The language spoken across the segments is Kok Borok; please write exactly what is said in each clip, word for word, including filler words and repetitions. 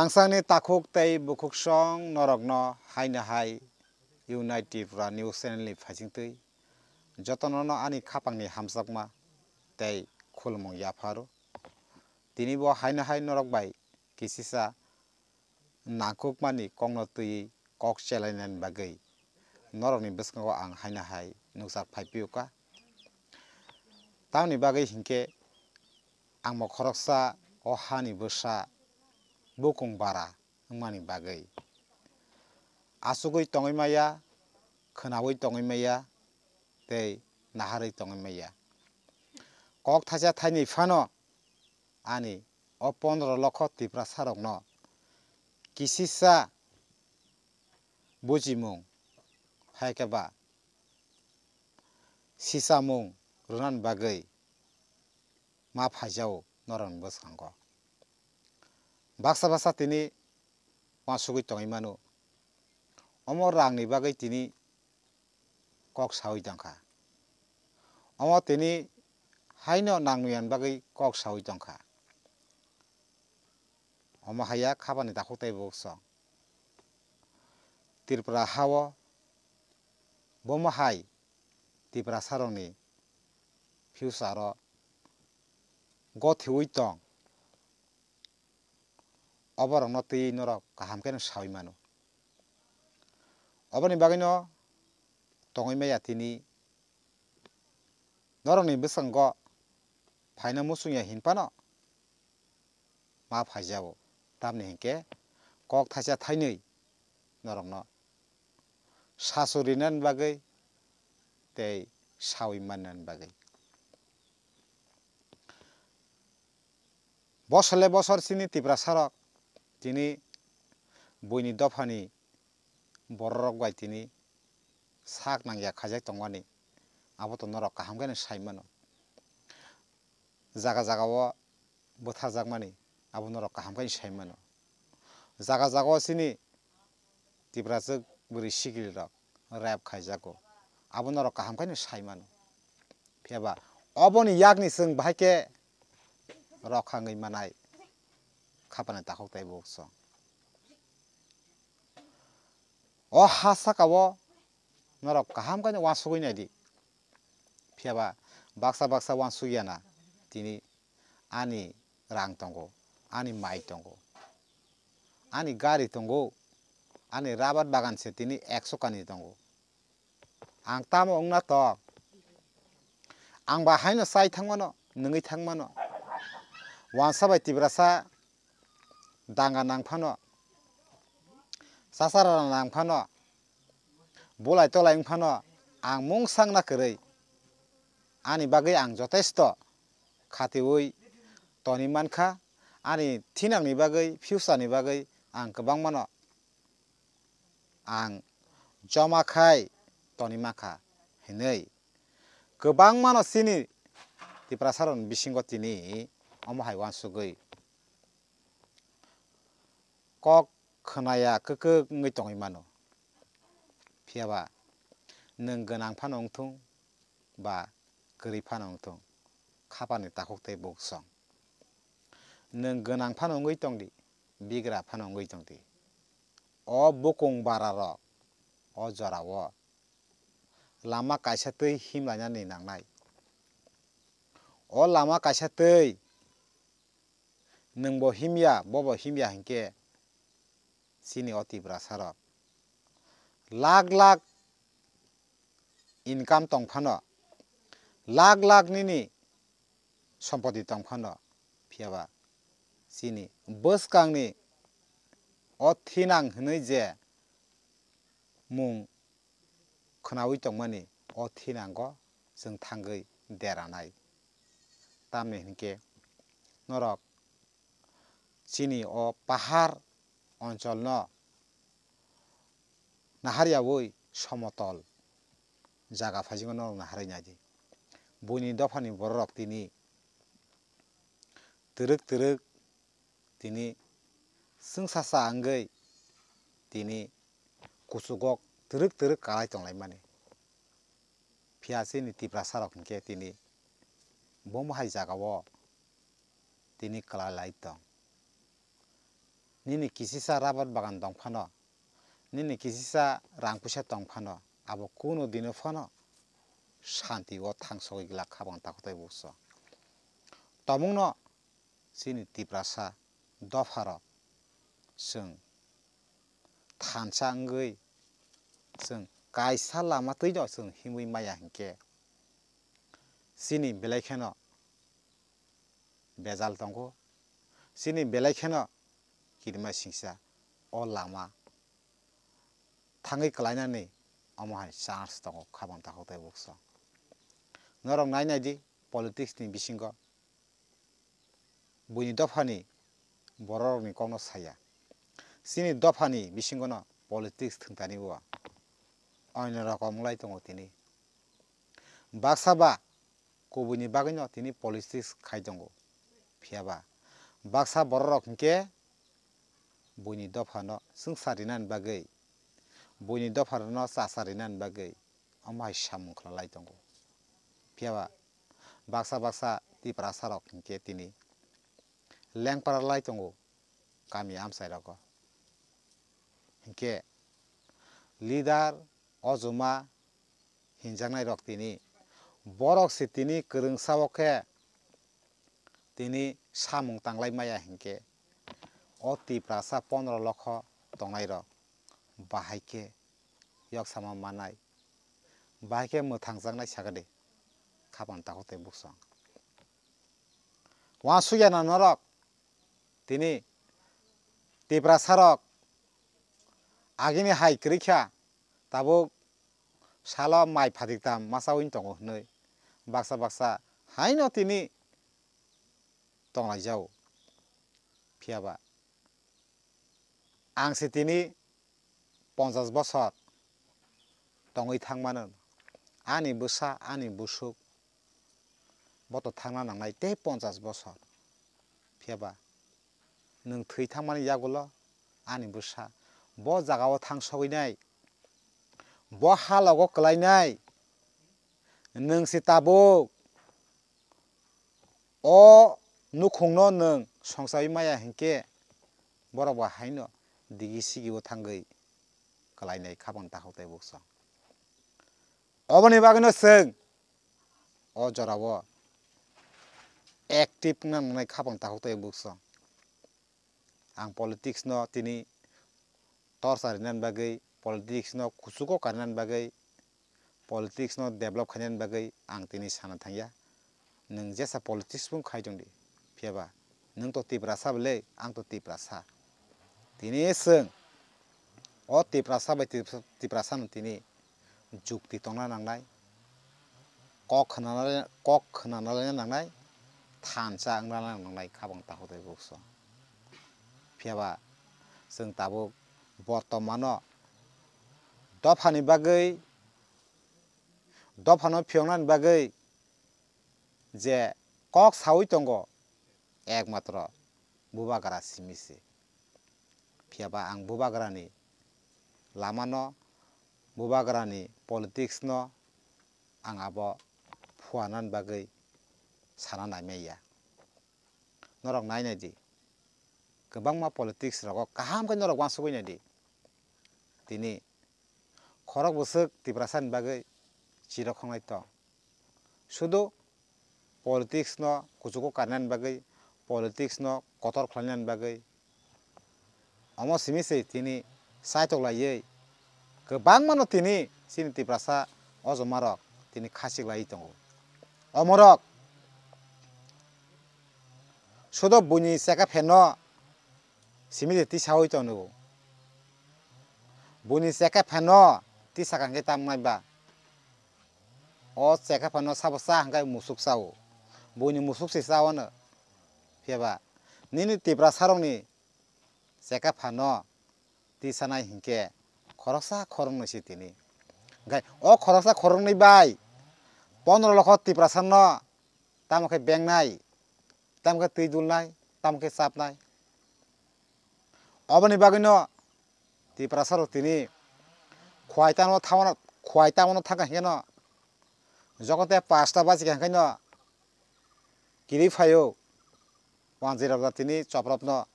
Tangchangni takhuk tei bukhuksong norokno haino hai Unite Tripura News Channel ni phaisingtwi jotono no ani khapangni hamjakma tei khulumung yapharo. Tini bo haino hai norok bai kisisa nangkukmani kokno twiwi kok chelainani bagwi norokni bwskango ang haino hai nukjak phai phiyokha. Tamoni bagwi hinkhe ang bo khoroksa o hani bwsa bukung bara wngmani bagwi achugwi tongwi maya, khwnaui tongwi maya tei naharwi tongwi maya. Kok thaisa thainwi phano ani o pondro lokho Tiprasarokno kisisa bujimung hai khe ba sichamung rwnani bagwi ma phaijao norokni bwskango. Baksa baksa tini uansugwi tongwi mano. Omo rangni bagwi tini kok saui tongkha. Omo tini haino nangmani bagwi kok saui tongkha. Omo haiya khapani takhuk tei bukhuksong. Tripura hao bomo hai Tiprasarokni future o gothiwi tong. Oborokno twiwi norok kaham kheno saui mano. Oboni bagwino tongwi maya tini norokni bwskango phaina muchungya hinphano ma phaijao. Tamni hinkhe kok thaisa thainwi norokno sasu rinani bagwi tei saui mannani bagwi. Bosole bosor chini Tiprasarok tini buini dophani bororok bai tini sak nangya khaijak tongmani, abo to norok kaham kheno sai mano. Jaga jaga o bwtharjakmani, abo norok kaham kheno sai mano. Jaga jaga o chini Tipraswk bwrwi sikilrok rape khaijago, abo norok kaham kheno sai mano. Phiya ba oboni yakni chwng bahai khe rokha wngwi manai khapani takhuk tei bukhuksong. O ha saka o norok kaham kheno uansugwi naidi. Phiya ba baksa baksa uansukya na tini ani rang tongo, ani mai tongo, ani gari tongo, ani rabar bagan se tini ekso kani tongo. Ang tamo wngna tok? Ang ba haino chai thangmano, nungwi thangmano. Wansa bai Tiprasa danga nang phano, chasara nang phano, bulai tolai wng phano ang mung sakna kwrwi. Ani bagwi ang jotesto khatiui toni mankha, ani thinangni bagwi, future ni bagwi ang kwbangmano ang joma khai toni mankha hinwi kwbangmano chini Tiprasarokni bisingo tini omo hai uansugwi kok khwnaya kwkwk wngwi tongwi mano. Phiya ba nwng gwnang phano wngthung ba kwrwi phano wngthung, khapani takhuk tei bukhuksong. Nwng gwnang phano wngwi tongdi, bigra phano wngwi tongdi. O bukung bararok o jorao lama kaisa twi himlainani nangnai. O lama kaisa twi nwngbo himya, bobo himya hinkhe chini o Tiprasarok lakh lakh income tong phano, lakh lakh nini sompoti tong phano, phiya ba chini bwskangni o thinang hinwi je mung khwnaui tongmani o thinango chwng thangwi deranai. Tamni hinkhe norok chini o pahar oncholno naharyaui somotol jaga phaisingo norok naharwi naidi. Buini dophani bororok tini twrwk twrwk tini chwngsasa wngwi tini kuchukgo twrwk twrwk kalai tonglaimani. Phiya chini Tiprasarok hinkhe tini bomo hai jagao tini kwlai lai tong. Nini kisisa rabar bagan tong phano, nini kisisa rang puisa tong phano, abo kuno dino phano shanti o thangsogwi glak kha bang takhuk tai bukso. Tomungno chini Tiprasa dopharok chwng thansa wngwi chwng kaisa lama twino chwng himwi maya hinkhe chini belai kheno bejal tongo. Chini belai kheno kirima singsa o lama thangwi kwlainani omo hai chance tongo kha bang takhuk tai bukso. Norok nai nai di politics ni bisingo buini dophani bororokni kokno saya. Chini dophani bisingono politics thwngtani bo oino rokom wngwi tongo tini. Baksa ba kubuini bagwino tini politics khai tongo. Phiya ba baksa bororok hinkhe buini dophano swngchar rinani bagwi, buini dopharokno chachar rinani bagwi omo hai samung khlai tongo. Phiya ba baksa baksa Tiprasa rok hinkhe tini lengpra lai tongo kami amchai rogo. Hinkhe leader ojoma hinjaknai rok tini, borok se tini kwrwngsa o khe tini samung tanglai maya hinkhe o Tiprasa pondro lokho tongnai rok bahai khe yok sama manai, bahai khe mwthangjaknai sakadi kha bang takhuk tai bukso. Uansukya na norok tini Tiprasa rok agini hai kwrwi kha, tabuk salo mai phatik tam masa wng tongo hwnwi baksa baksa haino tini tonglaijao. Phiya ba ang se tini ponchas bosor tongwi thang mano, ani bwsa ani busuk bo to thangna nangnai tei ponchas bosor. Phiya ba nwng thwi thangmani yagulo ani bwsa bo jagao thang sogwi nai, bo ha logo kwlai nai. Nwng se tabuk o nukhungno nwng songchawi maya hinkhe borok bo haino digi sigi o thangwi kwlainai kha bang takhuk tai bukso. Oboni bagwino chwng o jorao active wngna nangnai kha bang takhuk tai bukso. Ang politics no tini torsa rinani bagwi, politics no kuchugo karinani bagwi, politics no develop khainani bagwi ang tini sana thangya. Nwng jesa politics bo khai tongdi, phiya ba nwng to Tiprasa bwle, ang to Tiprasa. Tini chwng o Tiprasa bai Tiprasa, Tiprasa no tini jukti tongna nangnai, kok khwnana, kok khwnana laina nangnai, thansa wngna nangnai kha bang takhuk tai bukso. Phiya ba chwng tabuk bortomano dophani bagwi, dophano phiyoknani bagwi je kok saui tongo, ekmatro bubagra simi se. Phiya ba ang bubagrani lamano, bubagrani politics no ang abo phuarnani bagwi sana naimaya. Norok nai nai di, kwbangma politics rogo kaham khe norok uansugwi nai di. Tini khorok bwswk Tiprasa ni bagwi chirok khongnai tong. Sudu politics no kuchugo karinani bagwi, politics no kotor khlainani bagwi. Omo simi se tini saitok laiwi kwbangma no tini chini Tiprasa ojoma rok tini khachik laiwi tongo. Omorok sudo buini chekha phenno simi se tisawi tongo. Buini chekha phenno tisa kangkhe tamnai ba. O chekha phano sabo cha hwnkhe musuk chao. Buini musuk se chao no. Phiya ba nini Tiprasa rokni chekha phano tisanai hinkhe khoroksa khoroknwi se tini. Hwnkhe o khoroksa khoroknwi bai pondro lokho Tiprasa no tamo khe bengnai, tamo khe twi dulnai, tamo khe chapnai. Oboni bagwino Tiprasa rok tini khwai tamo thamono, khwai tamo no thangkha hinkhe no, jokote pasta bachikha hinkhe no kiri phaio, wanjwi rok tini chopropno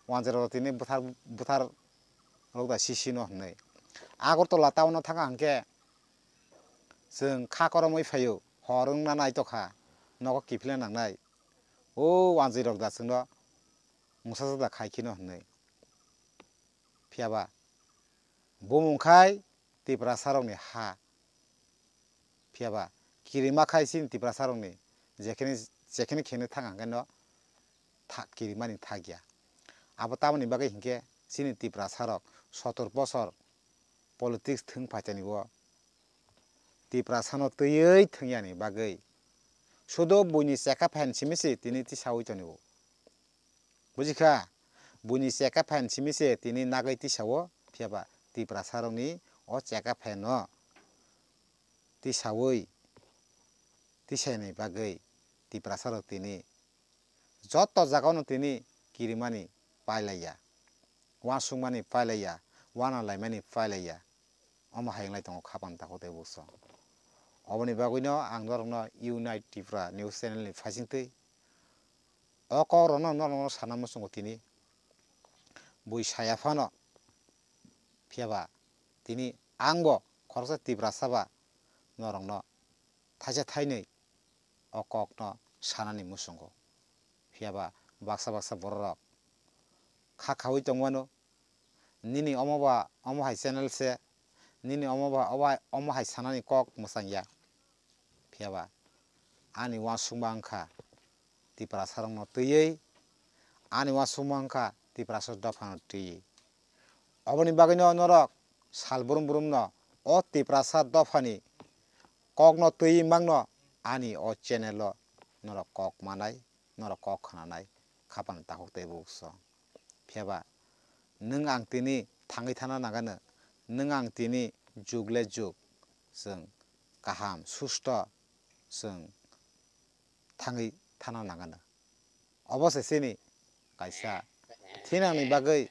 wanjwi rok tini buthar buthar rok da sisi no hwnwi. Agartala town o thang kha hwnkhe chwng kha koromwi phaio, hor wngna naitokha, nogo kiphilna nangnai, o wanjwi rok da chwngno mungsa jada khai kheno hwnwi. Phiyaba bumung khai Tiprasa rokni ha. Phiyaba kirima khai chini Tiprasa rokni jekhene jekhene kheno thang hwnkhe no tha-, kirimani thakya. Abo tamoni bagwi hinkhe chini Tiprasa rok sotor bosor politics thwng phaitani o Tiprasa no twiwi thwngyani bagwi sudo buini chekha phan simi se tini tisawi tongo. Bujikha? Buini chekha phan simi se tini nagwi tisao, phiyaba Tiprasa rokni o chekha phan no tisawi tisaini bagwi Tiprasa rok tini joto jaga no tini kirimani pailaiya, uansukmani pailaiya, uana laimani pailaiya. Omo hai wnglai tongo khapang takhuk tei bukchwng. Oboni bagwino ang norokno Unite Tripura News Channel ni phaisingtwi o kokrokno norokno sana muchungo tini bui saya phano, phiyaba tini angbo khoroksa Tiprasa ba norokno thaisa thainwi o kokno sanani muchungo. Phiyaba baksa baksa bororok kha khaui tongmano, nini omo ba omo hai channel se, nini omo ba omo hai, omo hai sanani kok mwchangya. Phiyaba ani uansukma wngkha Tiprasa rokno twiwi, ani uansukma wngkha Tiprasa dophano twiwi. Oboni bagwino norok sal brum brumno o Tiprasa dophani kokno twiwi mangno ani o channel o norok kok manai, norok kok khnanai, khapang takhuk tei bukchwng. Phiyaba nwng ang tini thangwi thana nangano, nwng ang tini jug le jug chwng kaham susto chwng thangwi thana nangano. Obo se chini kaisa thinangni bagwi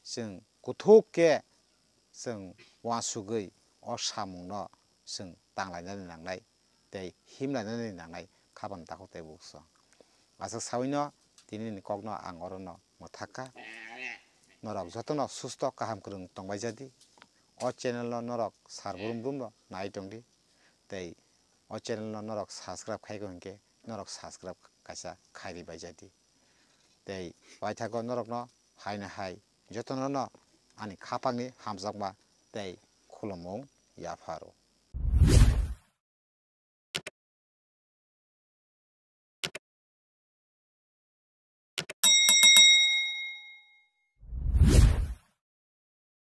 chwng kuthuk khe chwng uansugwi o samungno chwng tanglainani nangnai tei himlainani nangnai khapang takhuk tei bukchwng. Aswk sawino tini ni kokno ang orono mwthak kha. Norok jotono susto kaham kwrwng tongbai jadi. O channel no norok sar brum brum no nai tongdi. Tei o channel no norok subscribe khai kho hinkhe norok subscribe kaisa khairi bai jadi. Tei paithago norokno haino hai jotono no ani khapangni hamjakma tei khulumung yapharo.